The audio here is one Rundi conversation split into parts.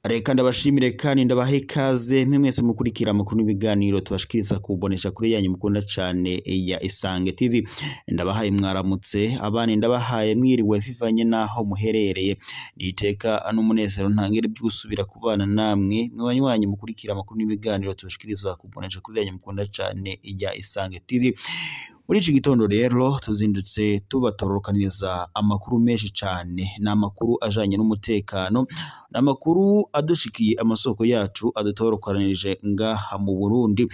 Reka ndabashimire kandi ndabahe ikaze mwe mwese mukurikira amakuru n'ibiganiro tubashikiriza kubonesha kuri yanyu mukunda cane ya Isange TV. Ndabahaye mwaramutse abandi, ndabahaye mwiriwe bivanye naho muherereye. Niteka n'umunezero ntangere by'usubira kubana namwe mwe banywanyi mukurikira amakuru n'ibiganiro tubashikiriza kubonesha kuri yanyu mukunda cane ya Isange TV. Muri iki gitondo rero tuzindutse tubatorokaniriza amakuru menshi cane, ni amakuru ajanye n'umutekano, ni amakuru adushikiye amasoko yacu adutorokanirije ngaha mu Burundi,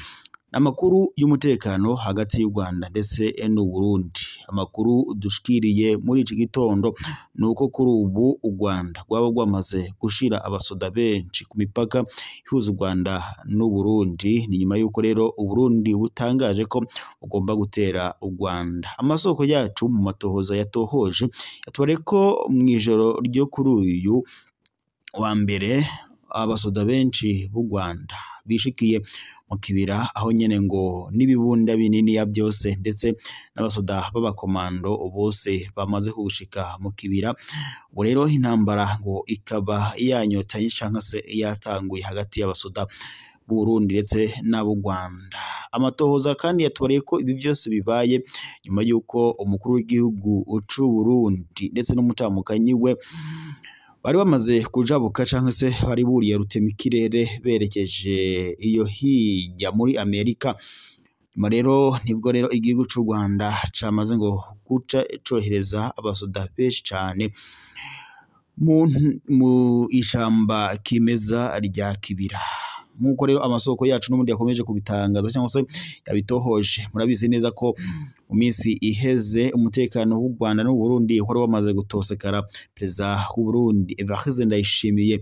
ni amakuru y'umutekano hagati y'u Rwanda ndetse n'u Burundi. Amakuru dushikiriye muri iki gitondo ni uko kuri ubu u Rwanda rwaba rwamaze gushira abasoda benshi ku mipaka ihuza u Rwanda n'u Burundi. Ni nyuma y'uko rero u Burundi butangaje ko bugomba gutera u Rwanda. Amasoko yacu mu matohoza yatohoje yatubariye ko mw'ijoro ryo kuri uyu wa mbere abasoda benshi b'u Rwanda bishikiye mu kibira, aho nyene ngo n'ibibunda binini ya byose ndetse n'abasoda b'abakomando bose bamaze kugushika mu kibira. Ubu rero intambara ngo ikaba yanyotanye canke se yatanguye hagati y'abasoda b'Uburundi ndetse n'ab'u Rwanda. Amatohoza kandi yatubariye ko ibi byose bibaye nyuma y'uko umukuru w'igihugu c'u Burundi ndetse n'umutamukanyi we bari bamaze kujabuka canke se bari buriye rutemikirere berekeje iyo hirya muri Amerika. Nyuma rero nibwo rero igihugu c'u Rwanda camaze ngo guca cohereza abasoda benshi cane mu ishamba kimeza rya Kibira. Nkuko rero amasoko yacu n'ubundi yakomeje kubitangaza cyangwa se yabitohoje, murabizi neza ko mu minsi iheze umutekano w'u Rwanda n'u Burundi wari wamaze gutosekara. Perezida w'u Burundi Evariste Ndayishimiye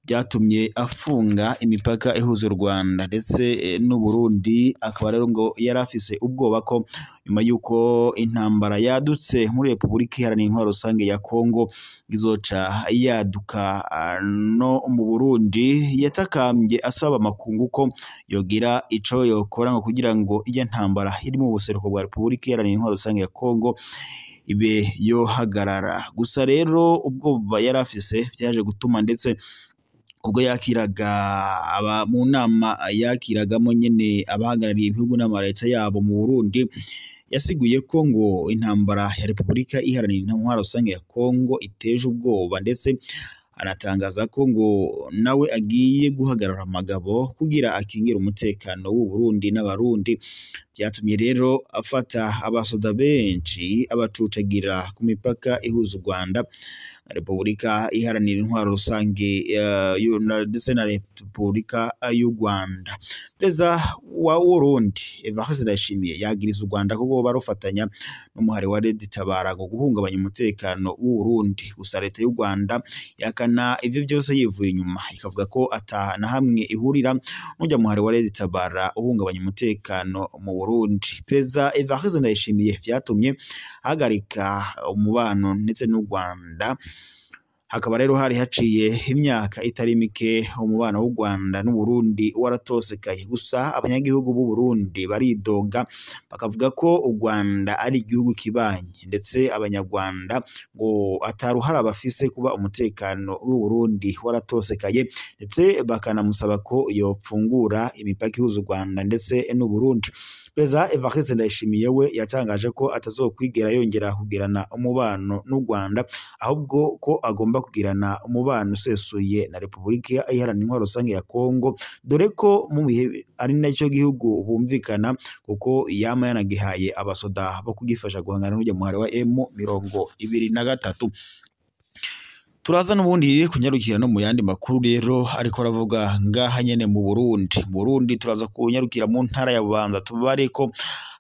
byatumye afunga imipaka ihuza u Rwanda ndetse n'u Burundi, akaba rero ngo yari afise ubwoba ko nyuma y'uko intambara yadutse muri Repubulika Iharanira Intwaro Rusange ya Kongo izoca yaduka no mu Burundi. Yatakambye asaba amakungu ko yogira ico yokora ngo kugira ngo iyo ntambara iri mu buseruko bwa Repubulika Iharanira Intwaro Rusange ya Kongo ibe yohagarara. Gusa rero ubwoba yari afise byaje gutuma ndetse ubwo yakiraga aba mu nama yakiragamo nyene abahagarariye ibihugu n'amareta yabo mu Burundi, yasiguye ko ngo intambara ya Repubulika Iharanira Intwaro Rusange ya Kongo iteje ubwoba, ndetse anatangaza ko ngo nawe agiye guhagarara amagabo kugira akingire umutekano w'u Burundi n'Abarundi. Byatumye rero afata abasoda benshi abacucagira ku mipaka ihuza u Rwanda na Repubulika Iharanira Intwaro Rusange ndetse na Repubulika y'u Rwanda. Perezida wa Burundi Evariste Ndayishimiye yagiriza u Rwanda ko rwoba rufatanya n'umuhari wa Red Tabara ngo guhungabanya umutekano w'u Burundi. Gusa leta y'u Rwanda yakana ivyo byose yivuye inyuma, ikavuga ko ata na hamwe ihurira n'urya muhari wa Red Tabara uhungabanya umutekano mu Burundi. Perezida Evariste Ndayishimiye vyatumye ahagarika umubano ndetse n'u Rwanda. Hakaba rero hari haciye imyaka itari mike umubano w'u Rwanda n'u Burundi waratosekaye. Gusa abanyagihugu b'u Burundi baridoga bakavuga ko u Rwanda ari igihugu kibanye, ndetse abanyarwanda ngo ataruhara bafise kuba umutekano w'u Burundi waratosekaye, ndetse bakanamusaba ko yopfungura imipaka ihuza u Rwanda ndetse n'u Burundi. Perezida Evariste Ndayishimiye we yatangaje ko atazokwigera yongera kugirana umubano n'u Rwanda, ahubwo ko agomba kugirana umubano usesuye na Repubulika Iharanira Intwaro Rusange ya Kongo, dore ko mu bihe ari nacyo gihugu bumvikana, kuko yama yanagihaye abasoda bo kugifasha guhangana n'urya muhari wa M23. Turaza n'ubundi kunyarukira no mu yandi makuru rero ariko aravuga ngaha nyene mu Burundi. Mu Burundi turaza kunyarukira mu ntara ya Bubanza, tubare ko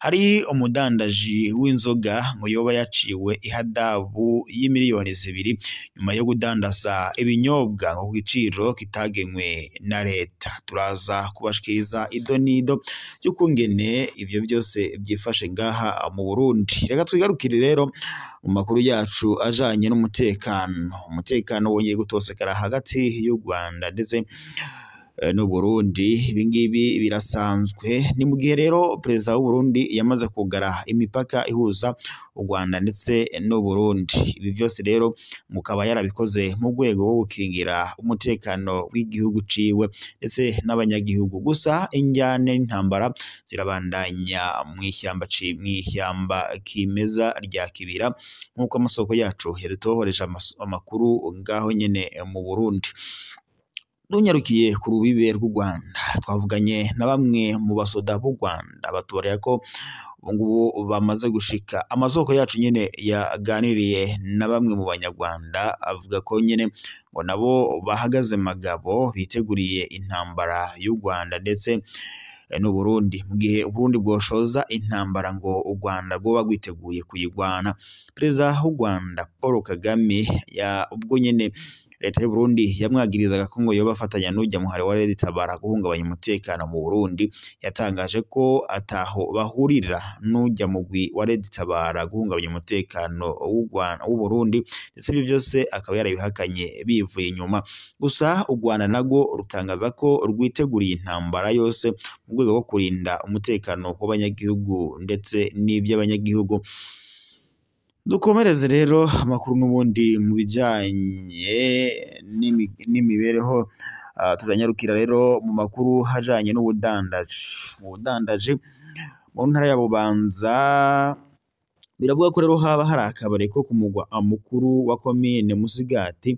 Hari umudandaji w'inzoga ngo yoba yaciwe ihadabu y'imiliyoni 2 nyuma yo kudandaza ibinyobwa ngo ku giciro kitagenwe na leta. Turaza kubashikiriza ido nido y'ukungene ivyo byose byifashe ngaha mu Burundi. Reka twigarukire rero mu makuru yacu ajanye n'umutekano. Umutekano wongeye gutosekara hagati y'u Rwanda ndetse n'u Burundi. Ibingibi birasanzwe, ni mu gihe rero perezida w'u Burundi yamaze kugara imipaka ihuza u Rwanda ndetse n'u Burundi. Ibi byose rero mukaba yarabikoze mu rwego rwo gukingira umutekano w'igihugu ciwe ndetse n'abanyagihugu. Gusa injyane n'intambara zirabandanya mw'ishyamba kimeza rya Kibira, nk'uko amasoko yacu yadutohoreje amakuru ngaho nyene mu Burundi. Dunyarukiye ku rubibe rw'u Rwanda, twavuganye na bamwe mu basoda b'u Rwanda batubarira ko ubungubu bamaze gushika. Amasoko yacu nyene yaganiriye na bamwe mu banyarwanda avuga ko nyene ngo nabo bahagaze magabo biteguriye intambara y'u Rwanda ndetse n'u Burundi, mu gihe Uburundi bwoshoza intambara ngo u Rwanda rwoba rwiteguye kuyigwana. Perezida w'u Rwanda Paul Kagame ya ubwo nyene leta y'u Burundi yamwagirizaga ko ngo yoba afatanya n'ujya muhari wa Red Tabara guhungabanya umutekano mu Burundi, yatangaje ko ataho bahurira n'ujya mugwi wa Red Tabara guhungabanya umutekano w'u Rwanda w'u Burundi, ndetse ibyo byose akaba yarabihakanye bivuye inyuma. Gusa u Rwanda narwo rutangaza ko rwiteguriye intambara yose mu rwego rwo kurinda umutekano w'abanyagihugu ndetse n'iby'abanyagihugu. Dukomereze rero amakuru n'ubundi mu bijyanye n'imibereho. Turanyarukira rero mu makuru hajanye n'ubudandaji. Mu budandaji mu ntara ya Bubanza biravuga ko rero haba hari akabari ko ku mugwa mukuru wa komine Musigati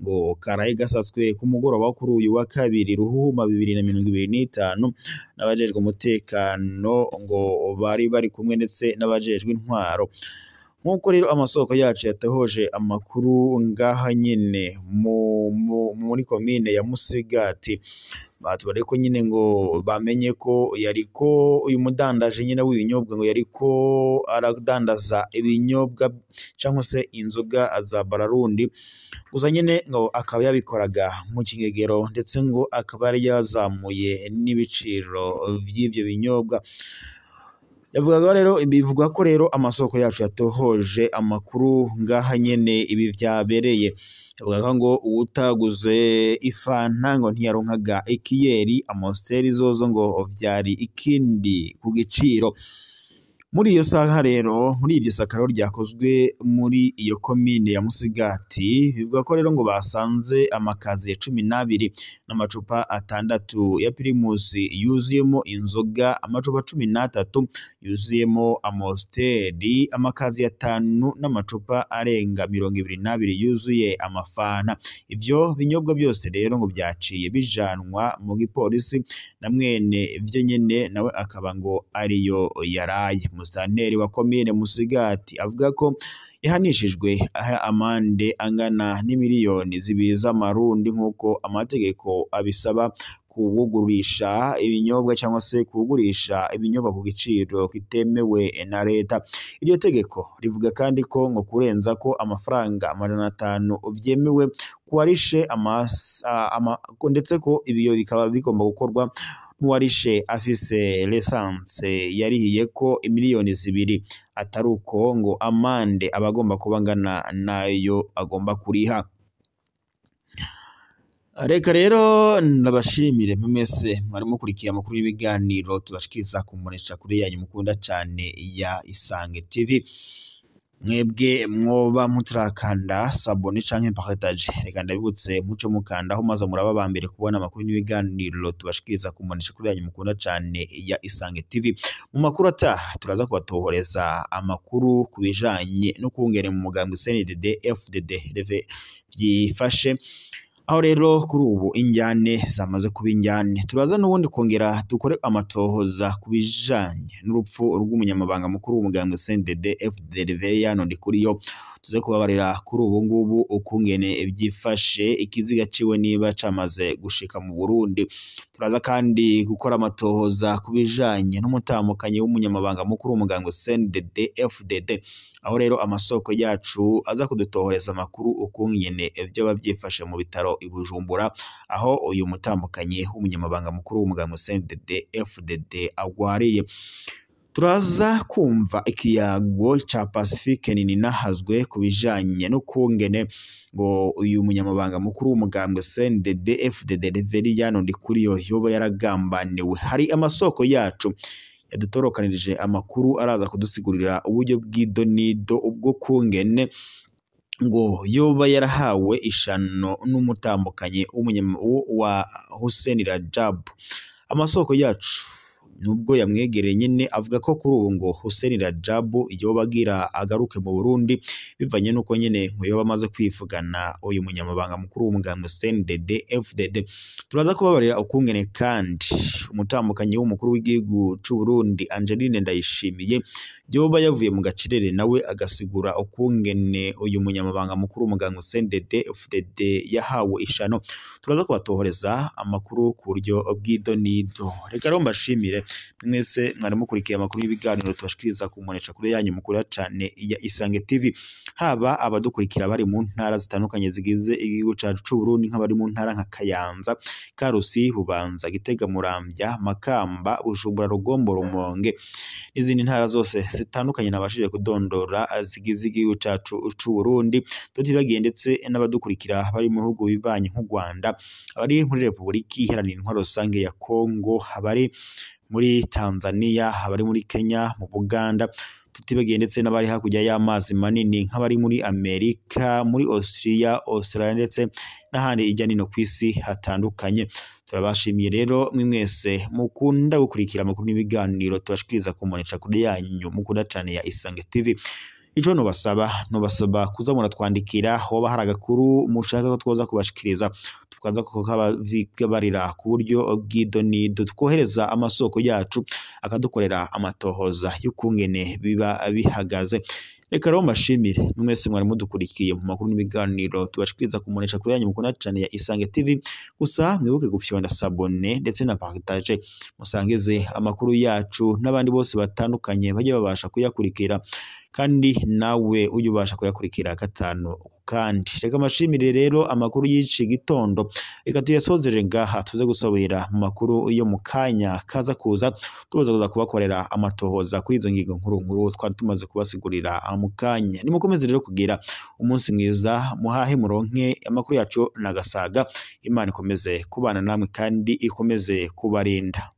ngo karaye gasatswe ku mugoroba kuri uyu wa kabiri Ruhuma 2025 n'abajejwe umutekano ngo bari bari kumwe ndetse n'abajejwe intwaro. Nkuko rero amasoko yacu yatohoje amakuru ngaha nyene muri komine ya Musigati, batubare ko nyine ngo bamenye ko yariko uyu mudandaje nyine w'ibinyobwa ngo yariko aradandaza ibinyobwa cyangwa se inzoga za Bararundi, gusa nyine ngo akaba yabikoraga mu kingegero ndetse ngo akaba yari yazamuye n'ibiciro by'ibyo binyobwa. Yavugaga rero bivuga ko rero amasoko yacu yatohoje amakuru ngaha nyene ibi vyabereye. Yavugaga ngo uwutaguze ifanta ngo ntiyaronkaga ikiyeri, amosteri zozo ngo vyari ikindi ku giciro. Muri iyo saha rero, muri iryo sakaro ryakozwe muri iyo komine ya Musigati, bivuga ko rero ngo basanze amakaziye 12 n'amacupa 6 ya Primus yuzuyemo inzoga, amacupa 13 yuzuyemo amosteri, amakaziye 5 n'amacupa arenga 22 yuzuye amafana. Ibyo binyobwa byose rero ngo byaciye bijanwa mu gipolisi na mwene vyo nyene nawe akaba ngo ariyo yaraye. Musitanteri wa komine Musigati avuga ko yahanishijwe amande angana n'imiliyoni 2 z'amarundi nk'uko amategeko abisaba kuwugurisha ibinyobwa cyangwa se kugurisha ibinyobwa ku giciro kitemewe na leta. Iryo tegeko rivuga kandi ko ngo kurenza ko amafaranga 500 vyemewe kuwarishe ndetse ko ibiyo bikaba bigomba gukorwa n'uwarishe afise lisanse yarihiye ko imiliyoni 2, atari uko ngo amande abagomba kuba angana nayo agomba kuriha. Reka rero ndabashimire mwese mwari mukurikiye amakuru y'ibiganiro tubashikiriza ku kuri yanyu mukunda cyane ya Isange TV. Mwebwe mwoba mutarakanda sabone canke partage, reka ndabibutse muco mukandaho maze muraba ba mbere kubona amakuru n'ibiganiro tubashikiriza ku kuri yanyu mukunda cyane ya Isange TV. Mu makuru ataha turaza kubatohoreza amakuru kubijanye no kungere mu mugambwe CNDD FDD byifashe. Aho rero kuri ubu injyane zamaze kuba injyane. Turaza n'ubundi kongera dukore amatohoza ku bijanye n'urupfu rw'umunyamabanga mukuru w'umugambwe CNDD FDD Reveriyano Ndikuriyo, tuze kubabarira kuri ubu ngubu ukungene byifashe, ikiziga ciwe niba camaze gushika mu Burundi. Turaza kandi gukora amatohoza ku bijanye n'umutamukanyi w'umunyamabanga mukuru w'umugambwe CNDD FDD, aho rero amasoko yacu aza kudutohoreza amakuru ukungene vyoba byifashe mu bitaro i Bujumbura, aho uyu mutambukanyi w'umunyamabanga mukuru w'umugambwe CNDD FDD agwariye. Turaza kumva ikiyago ca Pacifique Nininahazwe ku bijanye n'ukungene ngo uyu munyamabanga mukuru w'umugambwe CNDD FDD Reveriyano Ndikuriyo yoba yaragambaniwe. Hari amasoko yacu yadutorokanirije amakuru araza kudusigurira uburyo bw'idonido ubwo kungene ngo yoba yarahawe ishano n'umutambukanyi wa Hussein Rajab. Amasoko yacu nubwo yamwegereye nyine avuga ko kuri ubu ngo Hussein Rajab yoba agira agaruke mu Burundi, bivanye nuko nyine ngo yoba amaze kwivugana uyu munyamabanga mukuru w'umugambwe CNDD FDD. Turaza kubabarira ukungene kandi umutambukanyi w'umukuru w'igihugu c'u Burundi Angeline Ndayishimiye yoba yavuye mu gacerere, nawe agasigura ukungene uyu munyamabanga mukuru w'umugambwe CNDD FDD yahawe ishano. Turaza kubatohoreza amakuru ku buryo bw'idonido. Reka rero mbashimire mwese mwari mukurikiye amakuru y'ibiganiro tubashikiriza ku mbonesha kure yanyu mukuru cyane ya Isange TV, haba abadukurikira bari mu ntara zitandukanye zigize igihugu cacu c'u Burundi, nk'abari mu ntara nka Kayanza, Karusi, Bubanza, Gitega, Muramvya, Makamba, Bujumbura, Rugombo, Rumonge n'izindi ntara zose zitandukanye nabashije kudondora zigize igihugu cacu c'u Burundi. Tutibagiye ndetse n'abadukurikira bari mu bihugu bibanyi nk'u Rwanda, abari muri Repubulika Iharanira Intwaro Rusange ya Kongo, abari muri Tanzania, abari muri Kenya, mu Buganda, tutibagiye ndetse n'abari hakurya y'amazi manini nk'abari muri Amerika, muri Austria, Australia ndetse n'ahandi ijya nino ku isi hatandukanye. Turabashimiye rero mwe mwese mukunda gukurikira amakuru n'ibiganiro tubashikiriza ku mbonesha kure yanyu mukunda cane ya Isange TV. Ico nobasaba kuza muratwandikira hoba hari agakuru mushaka ko twoza kubashikiriza, tukaza kukababarira ku buryo bw'idonido, twohereza amasoko yacu akadukorera amatohoza y'ukungene biba bihagaze. Reka rero mbashimire mwese mwari mudukurikiye mu makuru n'ibiganiro tubashikiriza ku mbonesha kure yanyu mukunda cane ya Isange TV. Gusa mwibuke gufyonda sabone ndetse na partage, musangize amakuru yacu n'abandi bose batandukanye bajye babasha kuyakurikira, kandi nawe ujye ubasha kuyakurikira gatanu kandi. Reka amashimire rero amakuru y'iki gitondo, reka tuyasozere ngaha, tuze gusubira mu makuru yo mu kanya kaza kuza, tubaza kuza kubakorera amatohoza kuri izo ngingo nkuru nkuru twari tumaze kubasigurira mu kanya. Nimukomeze rero kugira umunsi mwiza, muhahe muronke amakuru yacu nagasaga. Imana ikomeze kubana namwe kandi ikomeze kubarinda.